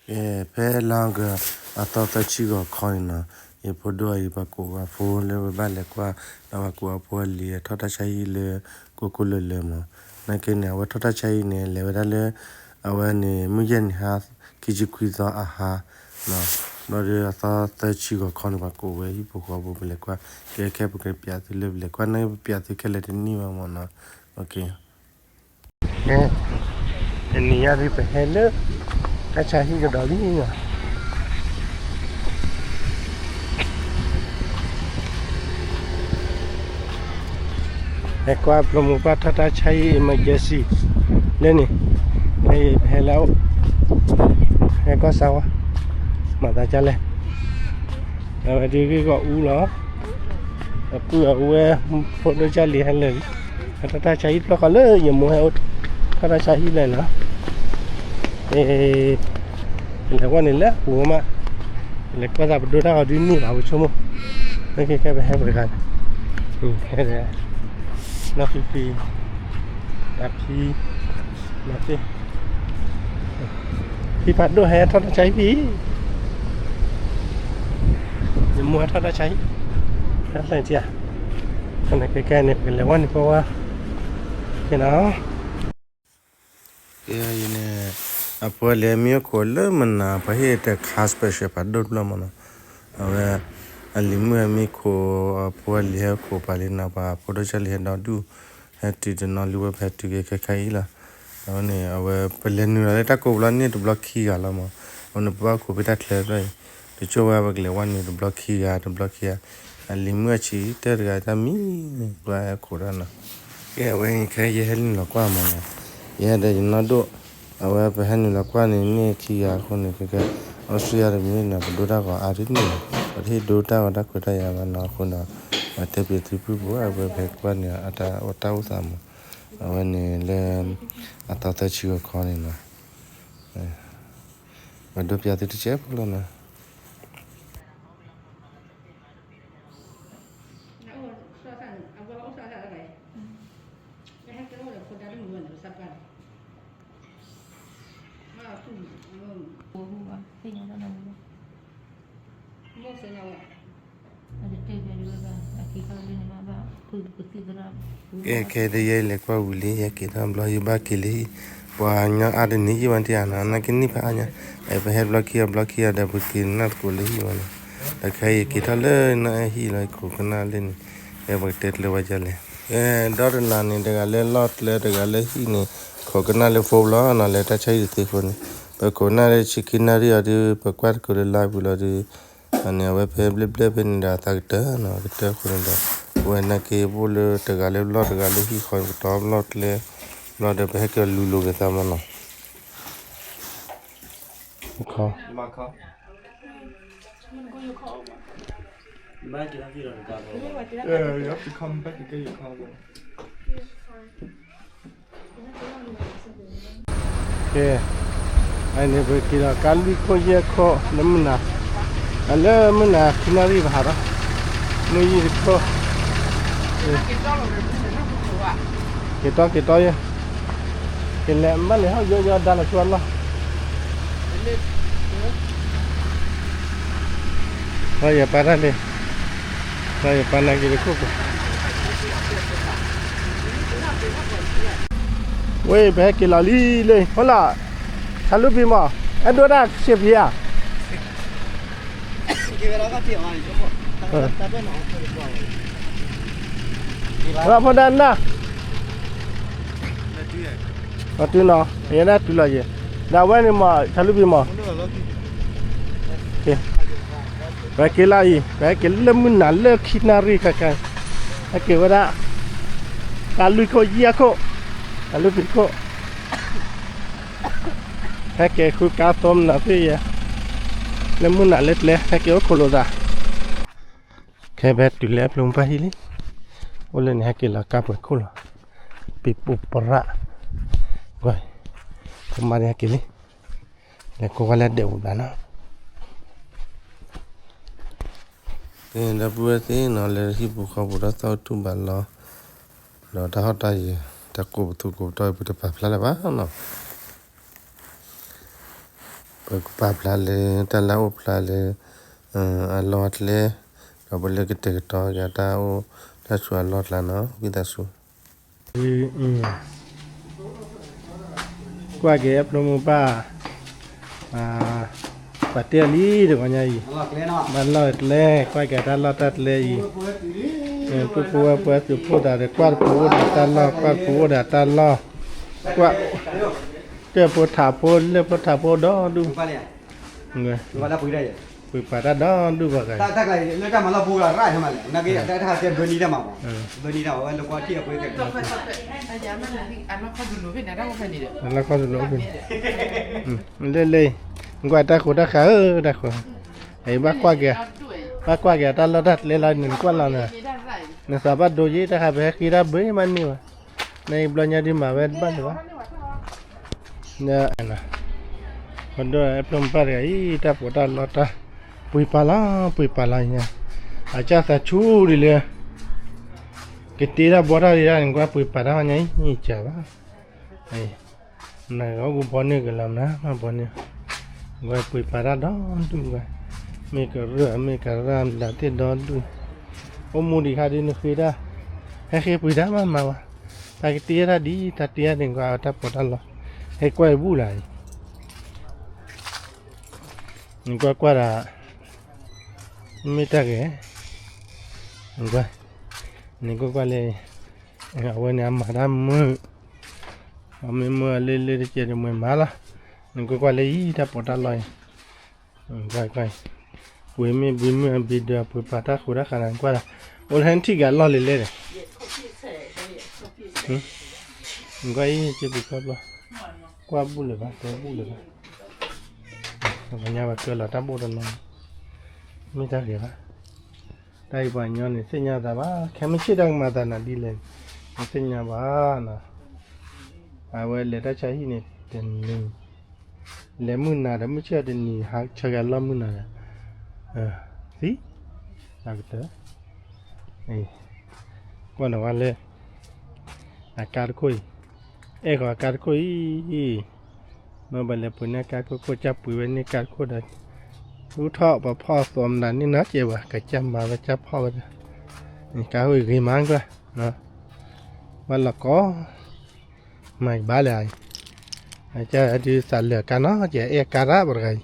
ကဲ, ဖဲလါအီကူး အသီသၢဆံဂီၤခီန့ၣ်နီၤ, ယဖိဒိၣ်အံၤ ပှၤကိးအဖိလၢပဘၣ်လဲၤကွၢ်, ဒီးပှၤကိးအဖိအလံၤ အထီၣ်တၢ်ဆါဟံၣ်လၢကိကိၢ်လၢလၢမး, နာ်က့န့ၣ် အဝဲထီၣ်တၢ်ဆါဟံၣ်န့ၣ် လဲၤဝဲဒၣ်လၢ အဝဲန့ၣ် မုၢ်ယဲၢ်နံၤဟါ ခံဆံခွံသီအဟါ, ဘျီဒီးအသီသၢဆံဂီၤခီန့ၣ် ပှၤကိးဝဲဟံၣ်ဖိဃီဖိ ပလဲၤကွၢ်, ကဲခဲပကပျးသုလၢပလဲၤကွၢ်, နာ်က့ပပျးသုခဲလၢာ်တန့ၢ်ဘၣ်မးနီၤ, ကဲ တနံၤညါဒုးပဟဲလၢ တၢ်ဆါဟံၣ်ကဒီးလံနီၤ, ဟဲကွၢ်ဖျိမိၢ်ပှၢ်ထီၣ်တၢ်ဆါဟံၣ် emergency လၢန့ၣ်, ဟဲလၢအအိၣ်, ဟဲကွၢ်စၢၤဝဲ, မၤသးဒ်လဲၣ်, အဝဲဒုးဂ့ၢ်ဂီၢ်အူလီၤ, အပုၢ်အဝဲၢ် ဖိဒိၣ်ကၢ်လံၤဟဲလၢာ်လံ, ဟဲထီၣ်တၢ်ဆါဟံၣ်တဘျီဃီလၢယမိၢ်ဟဲအိၣ်ထီၣ်တၢ်ဆါဟံၣ်လဲၣ်နီၤ, အ့ ပလဲၤဝဲန့ၣ်လၢပူၤမး, ပလဲၤကွၢ်သးပဒိတၢ်ဂီၤဒုးန့ၢ်ဘၣ်ပဆိကမိၣ်, ခဲခဲပဟဲပှဲၤဂၤန့ၣ်, ဟဲဒီး နီၢ်ဖံဖံ, အဖံ, နီၢ်ဖံ, ဖံဖးဒိၣ်ဟဲထီၣ်တၢ်ဆါဟံၣ်ဖံ, ယမိၢ်ဟဲထီၣ်တၢ်ဆါဟံၣ်, တၢ်သ့ၣ်ညါ, ခဲခဲန့ၣ် ပကလဲၤဝဲန့ၣ်ဖိဝဲ, ကဲနီၤ ကဲအံၤန့ၣ် အဖိအလံၤမ့ၢ်အိၣ်ခိးလၢမနၤ ပှၤဟ့ၣ်တခါ special ဖးဒိၣ်တဘျီမးနီၤ, အဝဲ အလံၤမုၣ်ဟဲမံခိး အဖိအလံၤဟဲခိးပှၤလံနီၤ ပှၤဖိဒိၣ်ကၢ်လံၤဟဲဒီဒူၣ် ဟဲတုၤတနီၤလံဝဲ ပဟဲတုၤက့ၤခဲခါအံၤလီၤ, အဝဲန့ၣ် အဝဲပလဲၤနုာ်လီၤလၢတၢ်ကိးပူၤလီၤန့ၢ်တဘျီခံဂၤလီၤမး, အဝဲန့ၣ် ပဘၣ်ခိးဖဲတၢ်ချၢတဘျီအံၤ, တကၠိၢ်ဝဲပကလဲၤဝဲန့ၣ်တဘျီခံဂၤ တဘျီခံဂၤ, အလံၤမုၣ်အဆံးတၢၢ်တဂၤတၢ်မံန့ၣ် ပှၤဟဲခိးတၢ်နီၤ ကဲ အဝဲခဲယဟဲနုာ်လီၤကွၢ်မးနီၤ, ယဟဲဒီးယနီၢ်ဒိၣ်, အဝဲပဟဲနုာ်လီၤကွၢ်န့ၣ်န့ၢ်ခံဂၤအဃိန့ၣ် ခဲခဲ အီစထြ့လယါတမံၤန့ၣ် ပဒိတၢ်ဂီၤအါဒ်န့ၣ်, ပတဟ့ၣ်ဒိတၢ်ဂီၤတၢ်ခွဲးတၢ်ယာ်ဘၣ်နီၤအဃိဒီး ပတဲပျးသုဖုၣ်ပူၤ အဝဲပဟဲကွၢ်န့ၣ် အတၢ်အိၣ်သးမး, အဝဲန့ၣ်လၢ အသီသၢဆံဂီၤခီန့ၣ်နီၤ, ပဒိပျးသုတကဲဖိလီၤနီၤ ကဲ ခဲဒုး ယလဲၤကွၢ်ဝံၤလံ ယဟဲက့ၤထီၣ်ဘျီ ယဘၣ်က့ၤလၢဟံၣ်, ပှၤညီအါတနံၤယံာ်ဝဲတယၤနီၤ, နာ်က့န့ၢ်ဖးအါညါ, အပဟဲဘျီခံဂၤဘျီခံဂၤဒီး ပက့ၤနၢ်သကိးလၢဟံၣ်ဝဲန့ၣ်, ဒီးခဲအံၤက့ၤထီၣ်လၢ နီၢ်အဲၣ်ဟံၣ်လီၤ ခိးကနၣ်လၢန့ၣ်, ကဲ ပကတဲကျၢၤဝဲဒ်လဲၣ်, ကဲ ဒီတနၤန့ၣ် တဂၤလၢလီၢ်ကျဲ တဂၤလၢဟံၣ်န့ၣ် ခိးကနၣ်လၢ phone လီၤနီၤ, လဲၤတၢ်ဆါဟံၣ်တသ့အဃိန့ၣ်, ပခိးကနၣ်လၢဆံခံနၣ်ရံၣ်အီၤဒုး ပကွၢ်သကိးလၢ live ပူၤလီၤဒုး အန့ၣ် အဝဲဖဲဘျဲၣ်ဘျဲၣ်ဖဲန့ၣ်ဒီး အသးကတၢၢ်နီၤ, ကတၢၢ်အဃိန့ၣ်ဒီး ပဝဲနာ်က့ ပအိၣ်လၢတဂၤလၢလီၢ် တဂၤလၢဟံၣ် ခိးကတီၤလီၢ်ကျဲ ဘျီဒီး ပဟဲက့ၤလူၤလိာ်က့ၤသးမးနီၤ, ကဲ အန့ၣ် ပက့ၤဒီးကါလွံၢ်ခိၣ်ယဲၢ်ခိၣ်လၢမုၢ်နၤ, အလၢမုၢ်နၤခံနၣ်ရံၣ်ဘၣ်ဟးထီၣ်, မုၢ်ယံၤတခိၣ်, က့ၤတီက့ၤတီယဲၢ်, ကလဲၤဘၣ်လဲၤဟီၣ်ယိယိဒါလီၤဆူအလီၢ် လီၤယပၢ်တၢ်လံ, လီၤယပၢ်နာ်က့ၤတခိၣ်ခိၣ်, ဝဲ ပဟဲက့ၤလီၤလံလံ, ဟိလီၤ, ဆါလူပံၤမး, အဲၣ်ဒိးတၢ်ဆံးဖံးဧါ, ရၤဖိဒါနၢ် အတုနီၤ ယဲဒၣ်တုၤလီၤယဲ, ဒီးအဝဲန့ၣ်မး ဆါလူပံၤမး, ပဟဲက့ၤလီၤအံၤ ပဟဲက့ၤလၢမုၢ်နၤလၢခံနၣ်ရံၣ်ခဲကါ, ဟဲက့ၤဝဲဒၣ် ကါလွံၢ်ခိၣ်ယဲၢ်ခိၣ်, ကါလွံၢ်ခိၣ်, ဟဲက့ၤဃုကါသိမနၤသ့ၣ်ယဲ, လၢမုၢ်နၤလၢကျဲ ဟဲက့ၤအိၣ်ခိးလိာ်သး ခဲဖဲတုၤလၢအဖျိမုၢ်ပှၢ်ဟံၣ်လံ, အိၣ်လၢန့ၣ် ဟဲက့ၤလီၤကါပှဲၤခိၣ်လီၤ, ပံၤပူၤပြး, ဝဲ, ဖိမါန့ၣ်ဟဲက့ၤလံ, လဲၤကိးဝဲလၢဒဲးပူၤဘၣ်နီၤ, ဒီပုၢ်ဝဲၢ်သ့ၣ်နီၤ လၢဟံၣ်ပူၤဃီပူၤဒီးသီၣ်ထူၣ်ဘၣ်လီၤ, ဒီးတၢ်ဟီၣ်တၢ်ယၢၤ တၢ်ကိးပသူကိးပတီၢ် ပတပာ်ဖျါလၢၤဘၣ်နီၤ. ပ ပကပာ်ဖျါလၢ တၢ်လၢအိၣ်ဖျါလၢ အလီၢ်အကျဲ, ဒီးပလၢကတဲာ်ကတီၤက့ၤတၢ်အိၣ်တၢ်ဆိးအလီၢ်ကျါနီၤ ဝံသးစူၤ ကွၢ်က့ၤအဖျိမိၢ်ပၢ်, ပှၤတဲအီၤလံတဂီၤညါအံၤ, ဘၣ်လီၢ်ကျဲ, ကွၢ်က့ၤတၢ်လီၢ်တၢ်ကျဲအံၤ, ပုၢ်ဖိဝဲၢ်ဖိသုးဖိသးဒီး ကွၢ်တပူၤအိၣ်ဒီးတၢ်လီၢ်, ကွၢ်တပူၤအိၣ်ဒီးတၢ်လီၢ်, ကွၢ်, တၢၢ်ဖိထးဖိ လၢၢ်ဖိထးဖိဒီဒူၣ်, ပှ့ၤပာ်တၢ်ဒီဒူၣ်ဂီၤဂၤ, လၢလၢ, ကွၢ်တၢ်ဃိတၢ်ဃးဧၢ တၢ်ဃိ, ဘၣ်ကွၢ်က့ၤ, ဘၣ်ကွၢ်က့ၤတၢ်လီၢ်တၢ်ကျဲလီၤ နကွၢ်လီၤန့ၣ်, နသးဘၣ်ဒိယ့ၣ်တၢ်ဃး ပဟဲဃ့တၢ်ဘၢမးန့ၢ်ဘၣ်, နဘျီညါဒုးမၤဝဲတဘၣ်လၢၤဘၣ်, ဒီးဖျိမိၢ်ပၢ်တဂၤအံၤ တၢ်ပီးတၢ်လီတၢ်, ပှ့ၤပာ်လီၤ ပှ့ၤပာ်လီၤညါ, အကစၢ်သးဆူၣ်ဒ်လၢ ကတ့တၢ်ဘီတၢ်ဒံးတၢ်န့ၣ် ကွၢ်ပှ့ၤပာ်တၢ်ဟီညါအံၤ ယကၢ်ဘၣ်, နဂီၢ်ကဘီန့ၢ်ကလီၤမနုၤမးဘီန့ၢ်, ကွၢ်ပှ့ၤပာ်တၢ်ဒီဒူၣ်ကွၢ်, မ့ၢ်ကရၢၢ် မ့ၢ်ကရၢၢ်ဒၣ်သ့ၣ်ဒီဒူၣ်, အိၣ်မူဒံးခါဒုးနဃ့တၢ်, ဟဲဃ့ပှ့ၤတၢ်မးမးဝဲ, တၢ်ကတ့တၢ်ဒ်တၢ်တ့တၢ်န့ၣ် ကွၢ်တၢ်ပီးတၢ်လီ, ဟဲကွၢ်အံၤဘူၣ်လၢအံၤ နကွၢ်ကွၢ်ဒၣ်, မ့ၢ်တၢ်ဂ့ၤ, နကွၢ်, နကွၢ်ကွၢ်လၢ, အဝဲန့ၣ်အမၤတၢ်မုာ်, အမ့ၢ်မုာ်လၢလၢတကဲးတမှဲၤမၤလီၤ, နကွၢ်ကွၢ်လၢယံၤတၢ်ပီးတၢ်လီအံၤ, ကွၢ်ကွၢ်, ပှ့ၤမ့ၢ်ဘှံးမုၢ်အဘ့ၣ်ဒီး ပှ့ၤပာ်တၢ်ဃိတၢ်ဃးနၤ နကွၢ်ဒၣ်, အိၣ်လၢဟဲထံၣ်က့ၤအလီၢ်လံလဲၣ်ဒီး နကွၢ်အံၤ က့ပူၤခီဘျီ, ကွၢ်ဘူၣ်လၢၤဘၣ် တဲဘူၣ်လၢၤဘၣ်, ပှၤညါဘၣ်ကၢလီၤတၢ်ဘိၣ်တနီၤ, မ့ၢ်တၢ်ဂ့ၤဘၣ်, တၢ်အံၤပှၤကညီန့ၣ် သ့ၣ်ညါသးဘၣ် ခဲမုၢ်ဆ့ၣ်တၢ်ကမၤသးနၤဒ်လဲၣ်, မ့ၢ်သ့ၣ်ညါဘၣ်နီၤ, အဝဲလဲၤတၢ်ဆါဟံၣ်န့ၣ် တနံၤ, လဲၤမုၢ်နၤဒီး မုၢ်ဆ့ၣ်အီၤတနံၤ ဟးဆၢက့ၤအလီၢ်မုၢ်နၤဒီး, သံ, တၢ်ကတၢၢ် ကွၢ်နဝဲလၢ အကါတခိၣ်အံၤ, အဲၣ်ဃီၤအကါတခိၣ်အံၤ, မ့ၢ်ဘၣ်လဲၤပှ့ၤန့ၢ်အကါခိၣ်ခိၣ် ကၢ်ပှ့ၤဝဲန့ၢ်ကါတခိၣ်ဒီး, အူထီၣ်ပှၤဖီၣ်အသီမနုၤန့ၣ်နီၤကဲဘၣ် ကစၢ်မၤဝဲကၢ်ဖီၣ်ဝဲဒီး, ကါခိၣ်အံၤဂ့ၤမးကွၢ်, ဘၣ်လီၤကီ မၤကဘၣ်လၢအံၤ, အကၢ်ဒုးသးလၢာ်ကါနီၤ ကအဲၣ်ကါရၣ်ပှၤတဂၤအံၤ,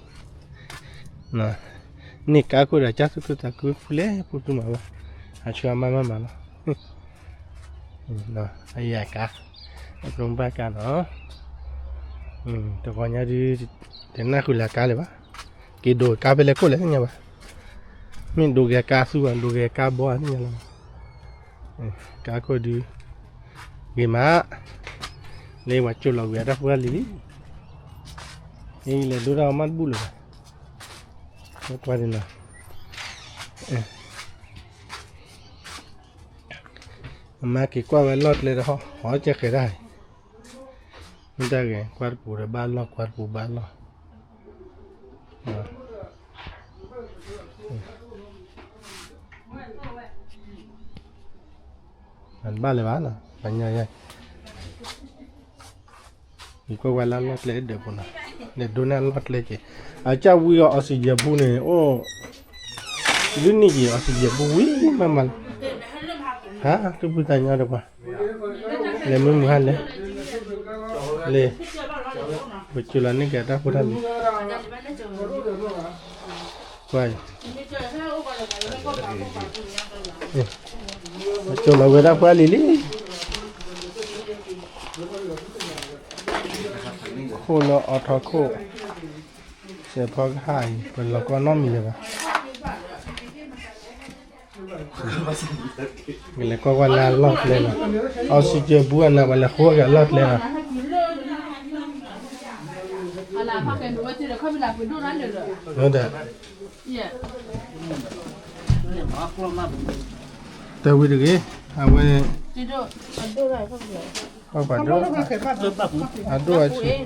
န့ၢ်ကါခိၣ်ဒီး ကၢ်သူၣ်ခုသးခုဖုလဲၣ်ဖုသူမၤဝဲ, အဆၢမၤမၤမၤလီၤ, အယၤကါ, အဖျိဘၣ်ကါနီၤ, တဂီၤညါဒုး, တနၢ်ဃုာ်လၢကါလၢၤဘၣ်, က့ၤဒိးကါဖဲလဲၣ်ခိၣ်လဲၣ်သ့ၣ်ညါဘၣ်, မ့ၢ်ဒိးက့ၤကါသူဘၣ် ဒိးက့ၤကါဘီသ့ၣ်ညါလီၤ, ကါခိၣ်ဒုး, ဂ့ၤမး, လၢပှၤကၠိလီၤဝံၤအတၢ်ဖိတၢ်လံၤလံ, အံၤလဲၤဒိတၢ်အီၤမးတဘူၣ်လၢၤဘၣ်, ကွၢ်ဒ်နီၤ, အမါက့ၤကွၢ်ဝဲလီၢ်ကျဲဒီး ဟီၣ်ကဲဃဲၤတၢ်, မ့ၢ်တၢ်ဂ့ၤ ကွၢ်တပူၤဒီးဘၣ်လီၢ် ကွၢ်တပူၤဘၣ်လီၢ်, အဘၣ်လၢၤဘၣ်နီၤ ပှၤညီယဲၢ် ယကွၢ်ဝဲလၢလီၢ်ကျဲဒၢးပူၤနီၤ, လဲၤဒိးန့ၢ်လီၢ်ကျဲက့ၤ, အကၢ်ဝံအီၤ oxygen ဘူန့ၣ် အိၣ်, လွံၢ်နံၣ်က့ၤ oxygen ဘူဝံၤမးမးလီၤ, ဟါ သူၣ်ဖှံသးညီဒီးပှၤ, လဲၤမုၢ်မုၢ်ဟါလဲၣ်, လဲၤ, ပကၠိလီၤန့ၢ်က့ၤတၢ်ဖိတၢ်လံၤ, ကွၢ်, ပကၠိလီၤဝဲဒၣ်ပှၤလံၤလံ ခိၣ်လၢအီထီခိၣ်, စဲးဖီကဟၣ်အံၤ ပလီၤကီနီတမံၤလၢၤဘၣ်, ကလဲၤကွၢ်ကွၢ်လၢအလီၢ်ကျဲလီၤ, oxygen ဘူအနၤ ပှၤလဲၤဃိက့ၤအလီၢ်ကျဲလီၤ, ဒီး တၢ်ဝံၤတဂ့ၤ, အဝဲ, ပှၤဒိၣ်, အဒိၣ်အဆံ,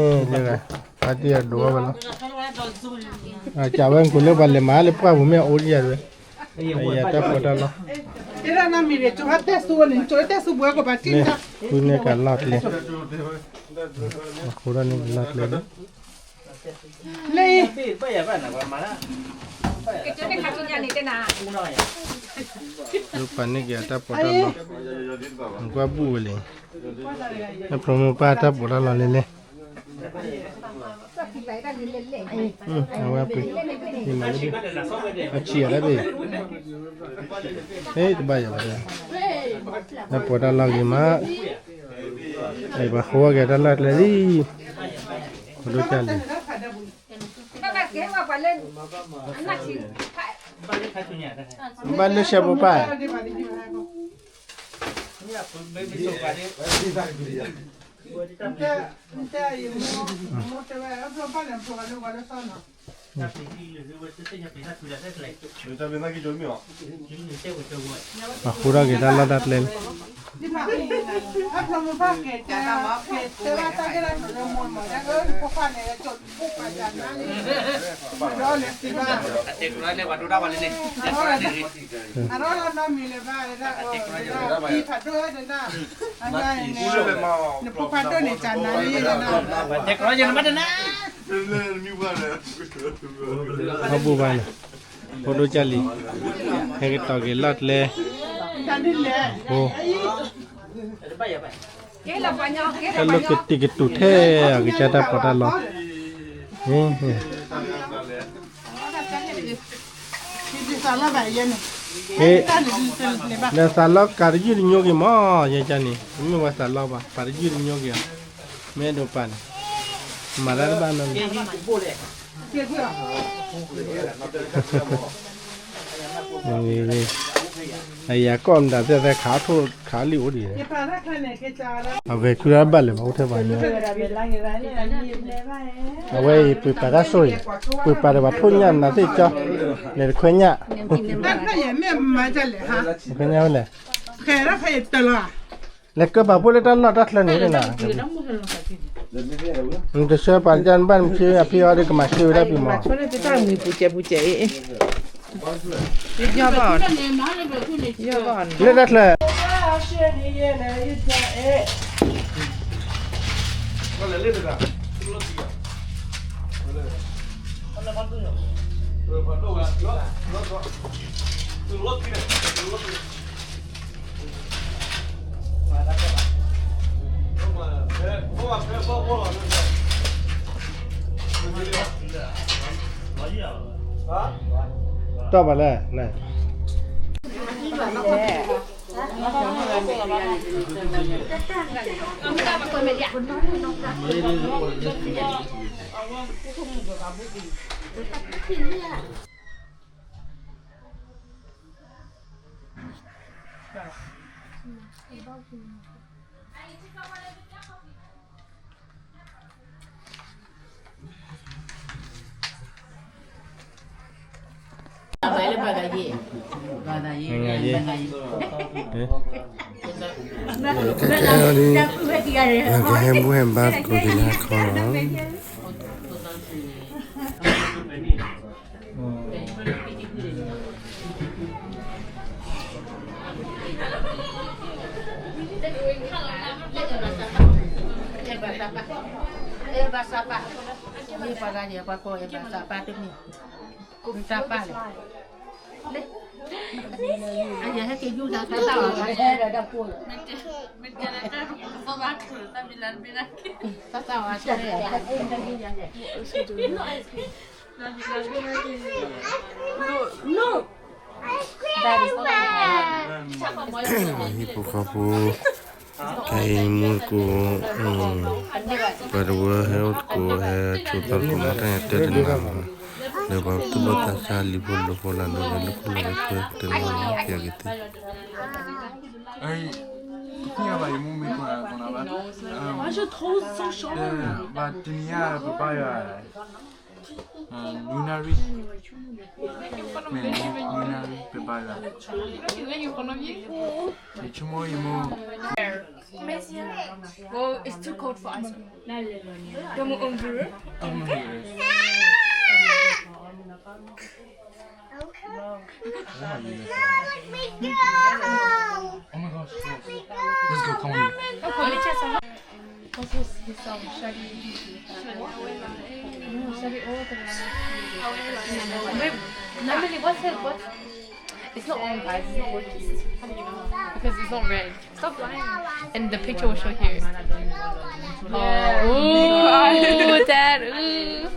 မ့ၢ်, အတံၢ်အဒိၣ်ဝဲလီၤ, ကးဝဲကိးလၢပှၤလဲၤမၤလၢပှၢ်ပူၤမ့ၢ်အအိၣ်ဒံးယၤတဝဲ, အယတၢ်ဖိတၢ်လီၢ်, ဃုန့ၢ်ကလီၢ်ကျဲ, ဃုန့ၢ်ကလီၢ်ကျဲလီၤ, လၢ ကကဲန့ၣ်ခါဆူညါန့ၣ်တဲနၤ ဒိပာ်န့ၢ်က့ၤအတၢ်ပီးတၢ်လီၤ, နကွၢ်ဘူၣ်ဝဲလံ, နဖျိမိၢ်ပၢ်တၢ်ပီးတၢ်လီၤလဲၣ်လဲၣ်, အဝဲပှ့ၤ, အဆံးအါတဘ့ၣ်, ဟ့ၣ်တဘၣ်ယၤဘၣ်, တၢ်ပီးတၢ်လီၤဂ့ၤမး, ပှၤဃိဝဲက့ၤတၢ်လီၢ်ကျဲလံ, ဖိဒိၣ်ကၢ်လံၤ ဘၣ်လၢဆဲဖိပၢ်, အဃိထီၣ်က့ၤတၢ်လီၢ်တၢ်ကျဲလံ. အဘူၣ်ဘၣ်န့ၣ်, ဖိဒိၣ်ကၢ်လံၤ, ဟဲက့ၤတီၤက့ၤလီၢ်ကျဲ, ဖိ တၢ်လီၢ်ကတံာ်ကတူာ်ထဲအကစၢ်တၢ်ပီးတၢ်လီၤ, ဒီးသးလီၢ်ကးတယုၢ်တညိက့ၤမး, ယဲကန့ၣ် တမ့ၢ်ဝဲသးလီၢ်ဘၣ်, ပာ်တယုၢ်တညိက့ၤအီၤ, မ့ၢ်အဲၣ်ဒိးပာ်န့ၣ်, မၤတၢ်တဘၣ်နီတမံၤ အယၤကီၢ်မတၤသ့ၣ်သဲခးထိၣ်ခးလံအိၣ်ဒံး, အဝဲခုတၢ်ဘၣ်လဲၣ်ဘၣ်အိၣ်ထဲပှၤညီ, အဝဲအံၤပှ့ၤပာ်တၢ်ဆိၣ်အံၤ, ပှ့ၤပာ်ဒီးပှၤထိၣ်ညၣ်နၤသ့ၣ်ကၠီ, လဲၤတခွဲညၣ်, တခွဲညၣ်ဝဲလဲၣ်, လဲၤကၢပာ်ဖှိၣ်လၢတၢ်လီၢ်တၢ်ချၢန့ၣ်နၤ, နတဆှၢပှၤတၢ်နဘၣ်နဖံအဖံအီၤဒီးကမၤဆှၢဝဲဒၣ်ပံၤမး လၢတၢ်ချၢ, တီၢ်ဘၣ်လဲၣ်န့ၣ်, ကဲကဲဒီး, ကဟဲဘူၣ်ဟဲဘါသကိးက့ၤလၢခီလီၤ. အဲၣ်ဘၣ်သးပှၢ်, အဲၣ်ဘၣ်သးပှၢ်, မ့ၢ်ပှၤဂၤယဲၢ်ပှၤကိးအဲၣ်ဘၣ်သးပှၢ်တမံၤ, မ့ၢ်သးပှၢ်လဲၣ်, အယဲၢ်ဟဲက့ၤယူၢ်သးတၢ်အီၣ်, တၢ်တၢ်အီၣ်, တၢ်တၢ်အီၣ်, ဟံၣ်ဖိဃီဖိ, ခဲအံၤမူသကိး, ပှၤတဝၢဟဲအိၣ်သကိး ဟဲဆိးသီသကိးမး တၢ်ညါတဲတနၤမး, ဒီးပှၤသူၣ်ဘီၣ်သးစၢ်လံၤဖိလိၤဖိလၢ်လၢပှဲၤကသ့, ဘၣ်တနံၤညါပဘါယွၤ, နွံနၣ်ရံၣ်, မ့ၢ်နွံနၣ်ရံၣ် ပဘါယွၤ, ယဆိကမိၣ်ယမိၢ်, Well, it's too cold for us. Demo on the roof. Oh my gosh, yes. Let's go, come on. Let's go. Wait, Emily, what's her, what's, it's not on, guys. It's not working. How do you know? Because it's not red. Stop lying. And the picture will show here. Oh, ooh, that, ooh.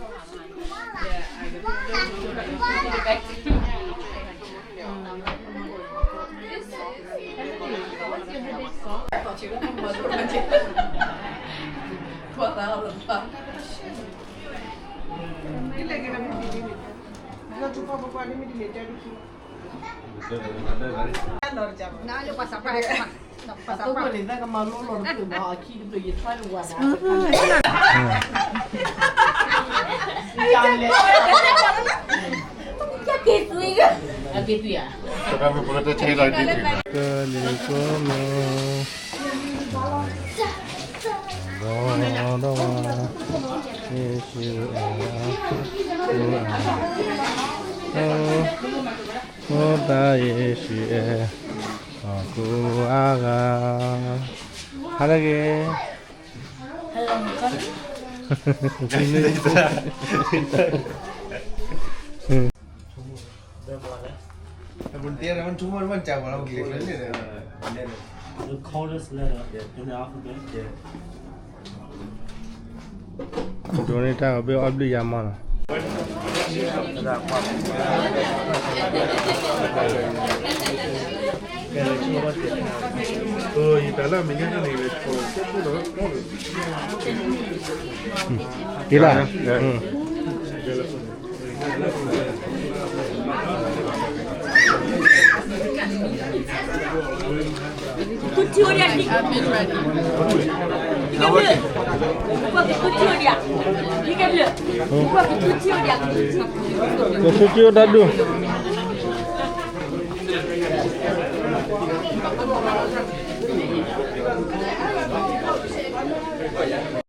ကလံၤကိးမုၢ် ဒီးဒီးဝါ ယ့ၣ်ၡူးအဲၣ်အကူအဂၤ, မိၢ်သးယ့ၣ်ၡူးအဲၣ်အကူအဂၤ, ဟါလၢဂ့ၤ The coldest letter in the alphabet. ဒိးန့ၢ်တၢ်အဘ့ၣ်အီၣ်ဘျုးယၤမီၢ်နီၤ. ယလီၤ. ကဆူထံအိၣ်တၢ်ဒူၣ်.